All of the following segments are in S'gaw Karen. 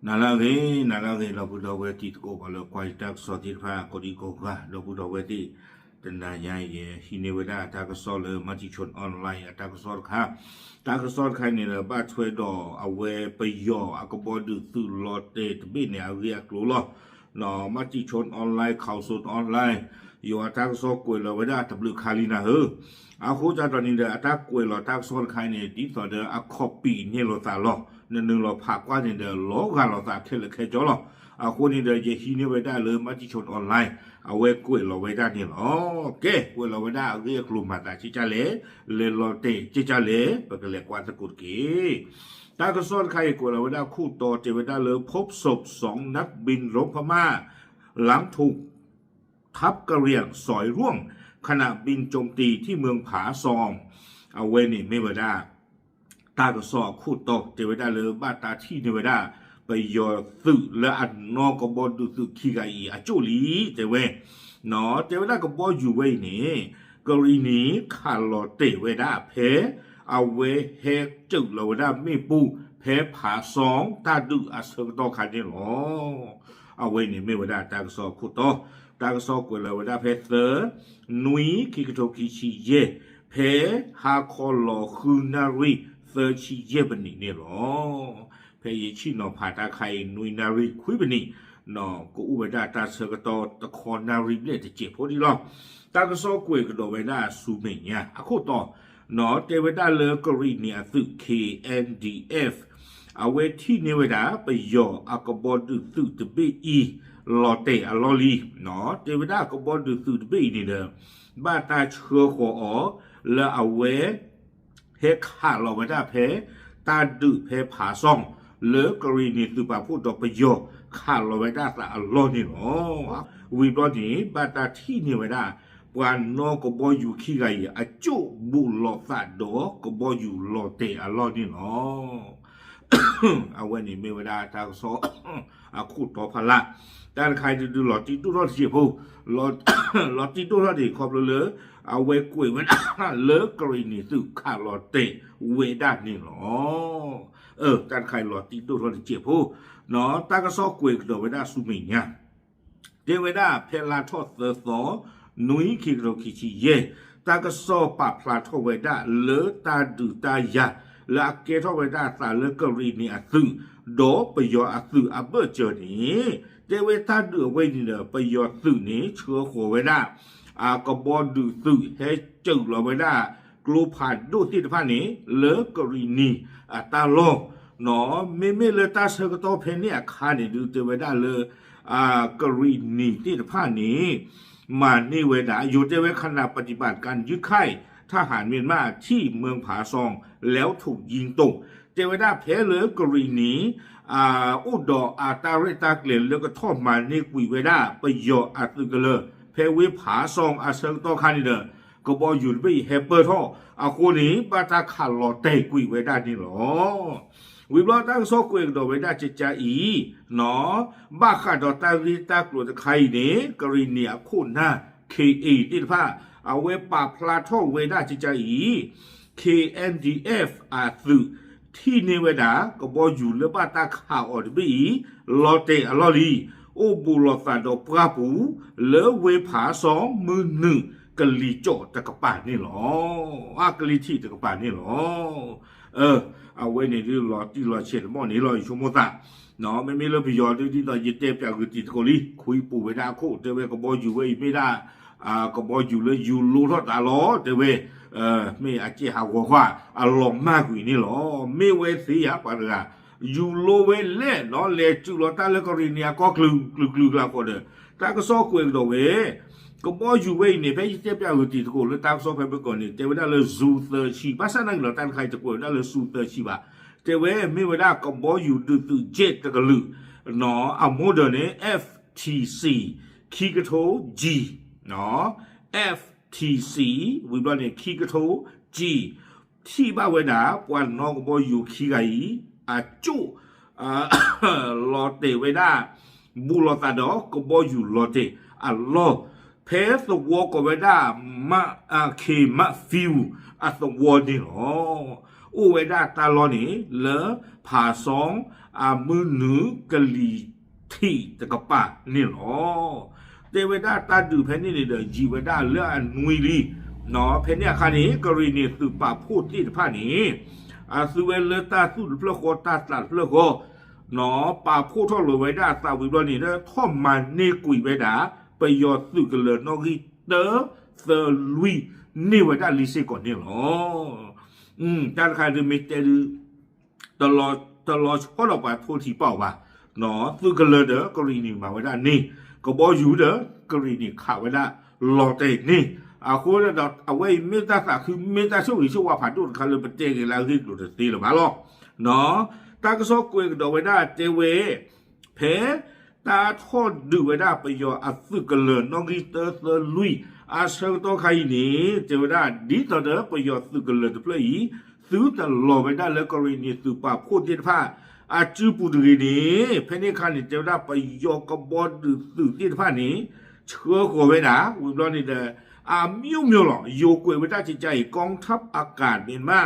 နၤလၢအဂ့ၤ နၤလၢအဂ့ၤ ဒီပုၢ်ဒီဝဲၢ်တံၤသကိး ပှၤလၢကွၢ်ယတၢ်ကစီၣ်သ့ၣ်တဖၣ် ကိးဒံကိးဂၤ ဒီပုၢ်ဒီဝဲၢ်သ့ၣ်, တနၤညါအံၤ ယဟံးန့ၢ်ဝဲဒၣ်တၢ်ကစီၣ်လၢ Matichon Online အတၢ်ကစီၣ်တခါ, တၢ်ကစီၣ်တခါအံၤန့ၣ်ဒီး ဘၣ်ထွဲဒီးအဝဲပယီၤအကဘီဒုးသုးလီၤတဲာ်တဘ့ၣ်န့ၣ် အဂ့ၢ်အကျိၤလီၤ. Matichon Online, Khaosod Online, ယွၤတၢ်ကစီၣ်ကွဲးလီၤဝဲဒၣ်တဘျုးခါလံနၤဧၢ. အဃိသတးဒီးန့ၣ်ဒီး အတၢ်ကွဲးလီၤတၢ်ကစီၣ်တခါအံၤန့ၣ် ဒ်သိးဒီးအ copy န့ၢ်လိာ်သးလီၤ. နနုာ်လီၤဖးကွၢ်န့ၣ်ဒီး လီၤဂာ်လိာ်သးခဲလၢာ်ခဲဆ့လီၤ. အဃိန့ၣ်ဒီး ယဟံးန့ၢ်ဝဲဒၣ်လၢ Matichon Online အဝဲကွဲးလီၤဝဲဒၣ်န့ၣ်လီၤ. ကဲ ကွဲးလီၤဝဲဒၣ်အဂ့ၢ်အကျိၤမၤသးကဲကၢ်လဲၣ်, လဲၤလီၤတဲာ်ကဲကၢ်လဲၣ်, ပကလဲၤကွၢ်သကိးတက့ၢ်. တၢ်ကစီၣ်တခါအံၤကွဲးလီၤဝဲဒၣ်ခိၣ်တီတဲဝဲဒၣ်လၢ พบศพสองนักบินรบพม่า หลังถูกทัพกะเหรี่ยงสอยร่วงขณะบินโจมตีที่เมืองผาซอง အဝဲန့ၣ်မ့ၢ်ဝဲဒၣ် တၢ်ကစီၣ်အခိၣ်တီတဲဝဲဒၣ်လၢဘၣ်တၢ်ထံၣ်န့ၢ်ဝဲဒၣ် ပယီၤသုးလၢအနီၢ်ကဘီဒုးသုးခံဂၤအံၤအကၠိၣ်လံ တဲဝဲ, တဲဝဲဒၣ်ကဘီယူၤဝဲအံၤန့ၣ် ကရံၣ်နံၤခးလီၤတဲာ်ဝဲဒၣ်ဖဲ အဝဲဟဲစၢးလီၤဝဲဒၣ်မ့ၣ်ပိၢ်ဖဲဖးစီတၢ်ဒုးအဆၢကတီၢ်ခါန့ၣ်လီၤ. အဝဲန့ၣ်မ့ၢ်ဝဲဒၣ်တၢ်ကစီၣ်အခိၣ်တီ, တၢ်ကစီၣ်ကွဲးလီၤဝဲဒၣ်ဖဲသၢ နွံ ခံကထိခံဆံယဲၢ်, ဖဲဟါခီလီၤဃုနၣ်ရံၣ်သၢဆံယဲၢ်မံးနံးန့ၣ်လီၤ. ဖဲယဆ့ၣ်နီၤဖးတၢ်ခါအံၤ နွံနၣ်ရံၣ်ခွံမံးနံး, ကအိၣ်ဝဲဒၣ်တၢ်ဆၢကတီၢ်တခီနၣ်ရံၣ်ဘျဲၣ်တစဲးဖိဒံးလီၤ. တၢ်ကစီၣ်ကွဲးကဒီးဝဲဒၣ်ဆူမဲာ်ညါအခိၣ်တီ, တဲဝဲဒၣ်လၢကရံၣ်နံၤအသုး K N D F အဝဲထံၣ်န့ၢ်ဝဲဒၣ် ပယီၤအကဘီဒုးသုးတဘ့ၣ်အံၤ လီၤတဲာ်အလီၢ်လံ. တဲဝဲဒၣ်ကဘီဒုးသုးတဘ့ၣ်အံၤန့ၣ်ဒီး ဘၣ်တၢ်ဆှၢဃီၤအီၤ လၢအဝဲ ဟဲခးလီၤဝဲဒၣ်ဖဲ တၢ်ဒုးဖဲဖးစီ လၢကရံၣ်နံၤသုးပာ်ဖှိၣ်ဒီးပယီၤခးလီၤဝဲဒၣ်သးအလီၢ်န့ၣ်လီၤ. ဝံၤဘျီန့ၣ် ဘၣ်တၢ်ထံၣ်န့ၢ်ဝဲဒၣ် ပှၤနီၢ်ကဘီယူၤခံဂၤအံၤ အကၠိၣ်ဘူးလိာ်သးဒီးကဘီယူၤလီၤတဲာ်အလီၢ်န့ၣ်လီၤ. အဝဲန့ၣ်မ့ၢ်ဝဲဒၣ်တၢ်ကစီၣ် အခိၣ်တီဖးလၢ်, တၢ်တခါအံၤဒုးလီၤတံၢ်ဒိၣ်ထီၣ်တစဲးဖိ, လီၤတံၢ်ဒိၣ်ထီၣ်ဒံးခီဖျိလၢ အဝဲကွဲးဝဲဒၣ်လၢကရံၣ်နံၤသုးခးလီၤတဲာ်ဝဲဒၣ်န့ၣ်လီၤ. တၢ်တခါအံၤလီၤတံၢ်ဒိၣ်ထီၣ်တစဲးဖိ, တၢ်ကစီၣ်ကွဲးကဒီးဝဲဒၣ်ဆူမဲာ်ညါ တဲဝဲဒၣ်ဖဲလါထီၣ်သၢသီ နွံ ခံကထိခံဆံယဲၢ်, တၢ်ကစီၣ်ပာ်ဖျါထီၣ်ဝဲဒၣ်လၢတၢ်ဒုးတၢ်ယၤ လၢအကဲထီၣ်ဝဲဒၣ်အသးလၢကရံၣ်နံၤအသုး ဒီးပယီၤအသုးအဘၢၣ်စၢၤန့ၣ်, တဲဝဲတၢ်ဒုးအဝဲအံၤန့ၣ်ဒီး ပယီၤသုးန့ၣ် ဆှၢဃီၤဝဲဒၣ် အကဘီဒုးသုးဟဲစၢးလီၤဝဲဒၣ် ကျိဖးဒိၣ်သ့ၣ်တဖၣ်န့ၣ် လၢကရံၣ်နံၤအတၢ်လီၢ် မ့မ့ၢ်လၢတၢ်ဆၢကတီၢ်ဖဲန့ၣ်အခါန့ၣ်ဒုး တဲဝဲဒၣ်လၢ ကရံၣ်နံၤသ့ၣ်တဖၣ်န့ၣ် မၤန့ၢ်ဝဲဒၣ် ယိၤတဲဝဲ ขณะปฏิบัติการยึดค่ายทหารเมียนมาที่เมืองผาซอง แล้วถูกยิงตก တဲဝဲဒၣ်ဖဲလၢကရံၣ်နံၤ အိၣ်ဒီးအတၢ်ရဲၣ်တၢ်ကျဲၤလၢကထီၣ်မၤန့ၢ်ကွံာ်ဝဲဒၣ် ပယီၤအသုးကလၢၤ ဖဲဝ့ၢ်ဖးစီအဆၢကတီၢ်ခါန့ၣ်ဒီး ကဘီယူၤတဘ့ၣ်အံၤဟဲပၢၢ်ထီၣ်အဃိန့ၣ် ဘၣ်တၢ်ခးလီၤတဲာ်ကွံာ်ဝဲဒၣ်န့ၣ်လီၤ. ဝံၤဘျီတၢ်ကစီၣ်ကွဲးကဒီးဝဲဒၣ်ကကါအံၤ ဘၣ်ဃးဒီးတၢ်ဂ့ၢ်တၢ်ကျိၤတခါအံၤန့ၣ် ကရံၣ်နံၤအခိၣ်နၢ် ခ့ၣ်အ့ၣ် သ့ၣ်တဖၣ် အဝဲပာ်ဖျါထီၣ်ဝဲဒၣ်ကကါအံၤ ခ့ၣ်အၣ်ဒံၣ်အၣ် အသုး ထံၣ်န့ၢ်ဝဲဒၣ် ကဘီယူၤလၢဘၣ်တၢ်ခးအီၤတဘ့ၣ်အံၤ လီၤတဲာ်အလီၢ်လံ, အိၣ်ဘူးလိာ်သးဒီးပှၢ်ပူၤ လၢဝ့ၢ်ဖးစီမုၢ်နုာ်ကလံၤကၠီၣ်တကပၤန့ၣ်လီၤ. အကလံၤထံးတကပၤန့ၣ်လီၤ. အဝဲန့ၣ်ဒုးလီၤတံၢ်လီၤဆဲးတဘီန့ၣ်လီၤ ယဆိကမိၣ်သး မ့မ့ၢ်လၢပယီၤဒုးဒ်သိးယတဲပၠးဂုာ်တံၤသကိးလံ ခွံပူၤဝဲဒၣ်အခိၣ် တဲဝဲကဘီယူၤဝဲအံၤမ့ၢ်ဒၣ် ကဘီယူၤလၢယူၤလိထီၣ်သးလီၤ တဲဝဲ မ့ၢ်အစဲးဟးဂီၤဃီ အလီၤမၢ်ကွံာ်န့ၣ်လီၤ. မ့ၢ်ဝဲသ့ဧါပှၤတဂၤ ယူၤလိဝဲလဲၣ်နီၤ လဲၤစုးလီၤတၢ်လၢကရံၣ်နံၤအကီၢ်ကျူၤကျူၤကျူၤကျါဃီဒီး တၢ်ကစီၣ်ကွဲးကဒီးဝဲ ကဘီယူၤဝဲအံၤန့ၣ် ဖဲယတဲပၠးဂုာ်တံၤသကိးလၢတၢ်ကစီၣ်ဖဲမုၢ်ကီၢ်န့ၣ် တဲဝဲဒၣ်လၢ ဇူသၢဆံ ဘၣ်ဆၣ်နာ်က့ၤလီၤ တၢ်တခါအံၤတကွဲးဝဲဒၣ်လၢ ဇူသၢဆံ ဘၣ် တဲဝဲမ့ၢ်ဝဲဒၣ်ကဘီယူၤဒုးသုး jet တကလုာ် အ model န့ၣ် F T C ခံကထိ G, F T C ဝံၤဘျီန့ၣ် ခံကထိ G ထံၣ်ဘၣ်ဝဲဒၣ် ပှၤနီၣ်ကဘီယူၤခံဂၤအံၤ အကၠိၣ် လီၤတဲာ်ဝဲဒၣ် ဘူးလိာ်သးဒီးကဘီယူၤလီၤတဲာ်အလီၢ် ဖဲသဝီကိးဝဲဒၣ် မ ခ့မးဖံအသဝီန့ၣ်လီၤ. အိၣ်ဝဲဒၣ်တၢ်လီၢ်န့ၣ် လၢဖးစီ အမုၢ်နုာ်ကလံၤထံးတကပၤန့ၣ်လီၤ. တဲဝဲဒၣ်တၢ်ဒုးဖဲန့ၣ်န့ၣ်ဒီး ယံာ်ဝဲဒၣ်လၢအနွံလံ. ဖဲန့ၣ်အခါန့ၣ် ကရံၣ်နံၤသုးပာ်ဖှိၣ်သ့ၣ်တဖၣ်န့ၣ် အသုဝဲလၢတၢ်သူၣ်တဖျၢၣ်ဃီ တၢ်သးတဖျၢၣ်ဃီ ပာ်ဖှိၣ်ထီၣ်လီၤဝဲဒၣ်အသးဝံၤဘျီန့ၣ် ထီၣ်မၤန့ၢ်ကွံာ်ဝဲဒၣ် ပယီၤသုးကလၢၤနီၣ်ဂံၢ်တၢ သၢ လွံၢ် န့ၢ်ဝဲဒၣ်လံစ့ၢ်ကီးန့ၣ်လီၤ. တၢ်တခါဒုးမ့ၢ်တဲဒုး တလီၤဆီဒီးပှၤထိထံပာ်အီၤဘၣ်. သုးကလၢၤဒီးကရံၣ်နံၤမၤဝဲဒၣ်န့ၣ်, ကဘီယူၤဒီးကရံၣ်နံၤခးဝဲဒၣ်လီၤတဲာ်န့ၣ်, အဃိဒီးအဝဲအံၤမ့ၢ်တၢ်သးခု မ့ၢ်တၢ်ဆိၣ်ဂ့ၤဆိၣ်ဝါဖးဒိၣ်တခါလၢပတဲက့ၤလၢအဂ့ၢ်ကျိၤတသ့လၢၤဘၣ်လီၤ. တၢ်ကစီၣ်ကွဲးကဒီးဝဲဒၣ်တဲဝဲ ဖဲတၢ်ထီၣ်ဒုးဝဲဒၣ်ပယီၤအသုးကလၢၤနီၣ်ဂံၢ်တၢ သၢ လွံၢ် အဆၢကတီၢ်ခါအံၤန့ၣ် တဲဝဲဒၣ် ဒ်သိးဒီးပယီၤသုးကလၢၤတဖျၢၣ်အံၤ သုတလီၤဝဲဒၣ်လၢကရံၣ်နံၤသုးပာ်ဖှိၣ်သ့ၣ်တဖၣ် အစုပူၤတဂ့ၤန့ၣ် ဖဲန့ၣ်အခါန့ၣ် တဲဝဲဒၣ်ပယီၤကဘီဒုးသုးသ့ၣ်တဖၣ်န့ၣ် ဆှၢဃီၤဝဲဒၣ် ဝံၤဘျီန့ၣ်ဒီး အမျိုးမျိုးလီၤ ယိၤကွဲးဝဲဒၣ်ကကါအံၤ กองทัพอากาศเมียนมา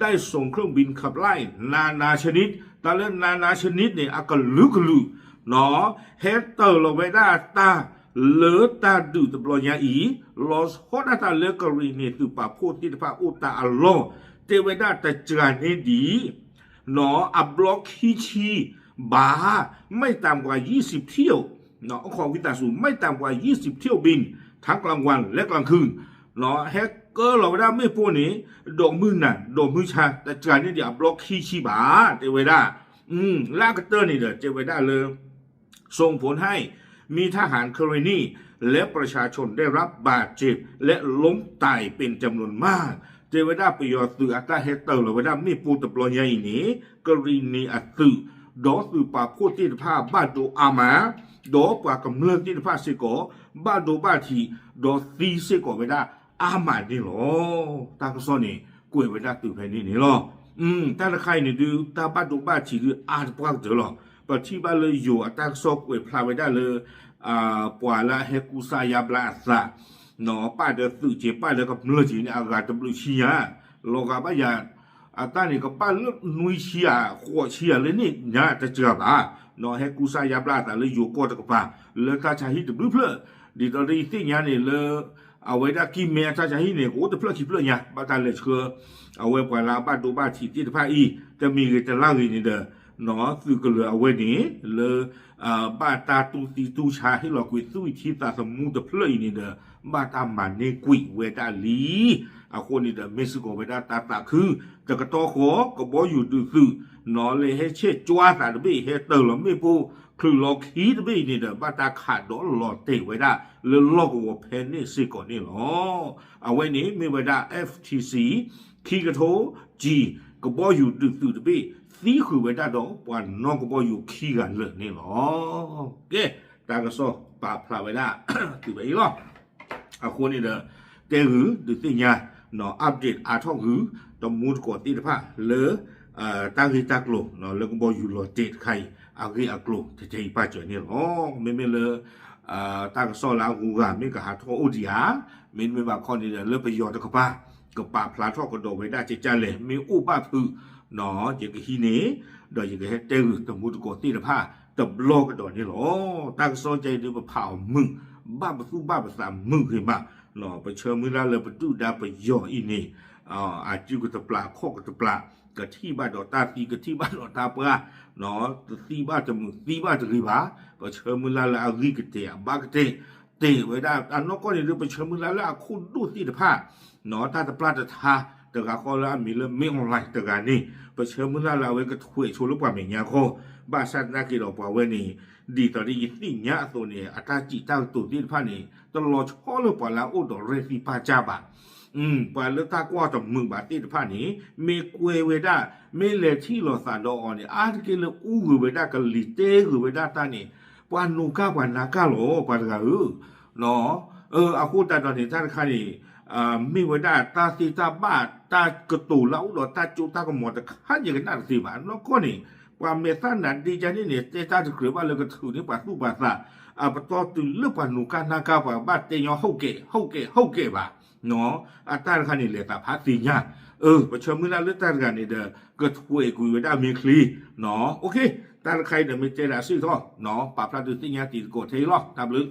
ได้ส่งเครื่องบินขับไล่นานาชนิด တၢ်လၢ นานาชนิด န့ၣ် အကလုာ်ကလုာ် ဟဲတၢၤလီၤဝဲဒၣ်တၢ်လၢတၢ်ဒုးတဘျီညါအံၤ လီၤဆီဒၣ်တၢ်လၢကရံၣ်နံၤသုးပာ်ဖှိၣ်သ့ၣ်တဖၣ်အိၣ်တၢ်အလီၢ် တဲဝဲဒၣ်တစှၤန့ၢ်ဒံး အဘျီခံဆံဘၣ် ไม่ต่ำกว่า ยี่สิบเที่ยว အခီၣ်ဝံသးစူၤ ไม่ต่ำกว่า ยี่สิบเที่ยวบิน ทั้งกลางวันและกลางคืน ဟဲကၢလီၤဝဲဒၣ်မ့ၣ်ပိၢ်န့ၣ် ဒီးမုၢ်နၤ ဒီးမုၢ်ဆါ တစှၤန့ၢ်ဒံးအဘျီခံဆံဘၣ် တဲဝဲဒၣ် လၢအကတၢၢ်န့ၣ်ဒီး တဲဝဲဒၣ်လၢ ส่งผลให้มีทหารเคเรนีและประชาชนได้รับบาดเจ็บและล้มตายเป็นจำนวนมาก တဲဝဲဒၣ်ပယီၤသုးအတၢ်ဟဲတၢၤလီၤဝဲဒၣ်မ့ၣ်ပိၢ်တဘျီညါအံၤန့ၣ် ကရံၣ်နံၤအသုး ဒီးသုးပာ်ဖှိၣ်သ့ၣ်တဖၣ်ဘၣ်ဒိအါမး ဒီးပှၤကမျၢၢ်သ့ၣ်တဖၣ်စ့ၢ်ကီး ဘၣ်ဒိဘၣ်ထံး ဒီးသံစ့ၢ်ကီးဝဲဒၣ်အါမးန့ၣ်လီၤ. တၢ်ကစီၣ်န့ၣ် ကွဲးဝဲဒၣ်တုၤဖဲန့ၣ်န့ၣ်လီၤ. တၢ်တခါအံၤန့ၣ်ဒုး တၢ်ဘၣ်ဒိဘၣ်ထံးဒုးအါတပှၢ်ကတၢၢ်လီၤ. ပထံၣ်ဘၣ်လၢယိၤအတၢ်ကစီၣ်ကွဲးဖျါဝဲဒၣ်လၢ ပှၤလၢအဟဲကူစါယါဘျါအသး ပာ်ဒီးသုးက့ၤ ပာ်ဒီးကမျၢၢ်က့ၤန့ၣ် အဂၤတဘျုးဆံညါ လီၤဂာ်ဘၣ်ယၤ အတၢ်န့ၣ် ကဘၣ်လၢနွံဆံဧါ ဃိးဆံဧါလၢန့ၣ်ညါ တစှၤဘၣ်. ဟဲကူစါယါဘျါအသးလၢယိၤကီၢ်တကပၤ လၢတၢ်ဆါဟံၣ်တဘျုးဖျၢၣ် ဒ်သိးဒီးယသ့ၣ်ညါန့ၣ်လၢ အဝဲဒၣ်ကံၢ်မဲအတၢ်ဆါဟံၣ်န့ၣ် ကအိၣ်တဖျၢၣ်ခံဖျၢၣ်ညါ ဘၣ်တၢ်လဲၤဆှၢ အဝဲပှၤလၢအဘၣ်ဒိဘၣ်ထံးသ့ၣ်တဖၣ်အံၤ တမံၤဂ့ၤတလါဂ့ၤန့ၣ်ဒီး သုးကလၢၤအဝဲန့ၣ် လၢ ဘၣ်တၢ်တူၢ်သံတူၢ်ဆါဟ့ၣ်လီၤကွံာ်သုးအံၤထံသးသမူတဖျၢၣ်အံၤန့ၣ်ဒီး ဘၣ်တၢ်မၤန့ၢ်ကွံာ်ဝဲဒၣ်လံ. အဃိန့ၣ်ဒီး မ့ၢ်စ့ၢ်ကီးဝဲဒၣ်တၢ်သးခု တကတီၢ်ဃီ ကဘီယူၤဒုးသုး နီၣ်လဲၤဟဲဆဲးကွၢ်သးတဘ့ၣ် ဟဲတၢၤလီၤမ့ၣ်ပိၢ် ချုးလီၤခံတဘ့ၣ်အံၤန့ၣ်ဒီး ဘၣ်တၢ်ခးဒီးလီၤတဲာ်ဝဲဒၣ်လၢလီၢ်ကဝီၤဖဲန့ၣ်စ့ၢ်ကီးန့ၣ်လီၤ. အဝဲန့ၣ်မ့ၢ်ဝဲဒၣ် F T C ခံကထိ G ကဘီယူၤဒုးသုးတဘ့ၣ် သံဃုာ်ဝဲဒၣ်ဒီးပှၤနီၣ်ကဘီယူၤခံဂၤလၢာ်န့ၣ်လီၤ. ကဲ တၢ်ကစီၣ်ပာ်ဖျါဝဲဒၣ်တုၤဖဲအံၤလီၤ. အဃိန့ၣ်ဒီး တဲဂုာ်ဒုးသ့ၣ်ညါ update အါထီၣ်ဂုာ် တမူတကိးသ့ၣ်တဖၣ်လၢ တၢ်ဂ့ၢ်တၢ်ကျိၤ လၢကဘီယူၤလီၤတဲာ်တခါအံၤ အဂ့ၢ်အကျိၤ တကဲအံၤပာ်စၢၤန့ၣ်လီၤ. မ့မ့ၢ်လၢ တၢ်ကစီၣ်လၢအဂုၤအဂၤမ့ၢ်ကဟးထီၣ်အိၣ်ဒံးဧါ, မ့တမ့ၢ်ဘၣ်ခီန့ၣ်ဒီး လၢပယီၤတကပၤ ကပာ်ဖျါထီၣ်ကဒီးဝဲဒၣ်ကကလဲၣ် မ့ၢ်အိၣ်ဘၣ်ဖုး ယကဟံးန့ၢ် ဒီးယကဟဲတဲဂုာ်တမူတကိးသ့ၣ်တဖၣ် တဘျီကဒီးန့ၣ်လီၤ. တၢ်ကစီၣ်ကဲအံၤဒုးပဖးအီၤမုာ် ဘၣ်ပသူၣ်ဘၣ်ပသးမုာ်ဂ့ၤမး, ပဆၢမုၢ်လၢ်လၢပဒုၣ်ဒါပယီၤအံၤန့ၣ် အစုကတပျၢ်ခီၣ်ကတပျၢ် ကထံၣ်ဘၣ်ဒီးတၢ်သံ ကထံၣ်ဘၣ်ဒီးတၢ်ပှၢ် တသံဘၣ်တမုာ်သံဘၣ်တဂ့ၤဘၣ်, ပဆၢမုၢ်လၢ်လၢအဂံၢ်ကတဲာ်အဘၣ်ကတဲာ် တဲာ်ဝဲဒၣ်အနီၢ်ကီၢ်န့ၣ်ဒီး ပဆၢမုၢ်လၢ်လၢအခိၣ်ဒိၣ်သ့ၣ်တဖၣ် တၢ်တပျၢ်တထါ တဂၤဃီလၢအမံၤလၢ မင်းအောင်လှိုင် တဂၤန့ၣ် ပဆၢမုၢ်လၢ်လၢအဝဲကထွဲးဆိလၢပှၤမဲာ်ညါခီ, ဘၣ်ဆၣ်သနာ်က့ဒီးပှၤဝဲန့ၣ် ဒ်သိးဒီးယသ့ၣ်ညါအသိးန့ၣ် အတၢ်စံးတၢ်ကတိၤသ့ၣ်တဖၣ်န့ၣ် တလီၤဆီလၢပှၤလၢအအိၣ်ဒီးရဲၣ်သံပာ်ကၢ်ဘၣ် ပှၤလၢတၢ်ကွၢ်တမုာ်ဘၣ်သ့ၣ်တဖၣ်န့ၣ် မ့ၢ်ကွဲဝဲဒၣ် မ့ၢ်လဲၤထံၣ်လိာ်သးဒီးအီၤန့ၣ် အါတက့ၢ်လၢအူဂ့ၤဝဲဒၣ်ကလံၤတဲဂ့ၤဝဲဒၣ်တၢ်န့ၣ် ပှၤနိၣ်ကၢ်ပှၤနၤကၢ်လီၤ ပှၤတဂၤဧၢ, အဃိသတးဒီးန့ၣ် တၢ်တခါန့ၣ် မ့ၢ်ဝဲဒၣ်တၢ်သ့တၢ်ဘၣ် တၢ်ကတိၤလၢအအိၣ်ဒီးတၢ်စိတၢ်ကမီၤတခါယကနၣ်တသ့ဘၣ်. နီၢ်ကီၢ်န့ၣ် ပှၤမဲာ်သၣ်နါဒ့ကါန့ၣ်န့ၣ် တဲတၢ်တကြၢးဘၣ်လၢကထုးန့ၢ်ပှၤသူၣ်ပှၤသး အပတီၢ်တုၤလၢပှၤနူၤကါနါကါ ပှၤဘၣ်တဲညီ ဟုတ်ကဲ့ ဟုတ်ကဲ့ ဟုတ်ကဲ့ ဘၣ်. အတၢ်တခါန့ၣ် လဲၤသးဖးသ့ၣ်ညါ, အၢ ပဆၢမုၢ်လၢ်လၢတၢ်တဂၤန့ၣ်ဒီး ကထွဲကွံာ်ဝဲဒၣ်မ့ၢ်ချ့, တၢ်တခါအံၤဒီးမ့ၢ်တဲဒၣ်စ့ၢ်ကီး, ပာ်ဖျါဒုးသ့ၣ်ညါတံၤသကိးထဲအံၤလီၤ. တၢ်ဘျုး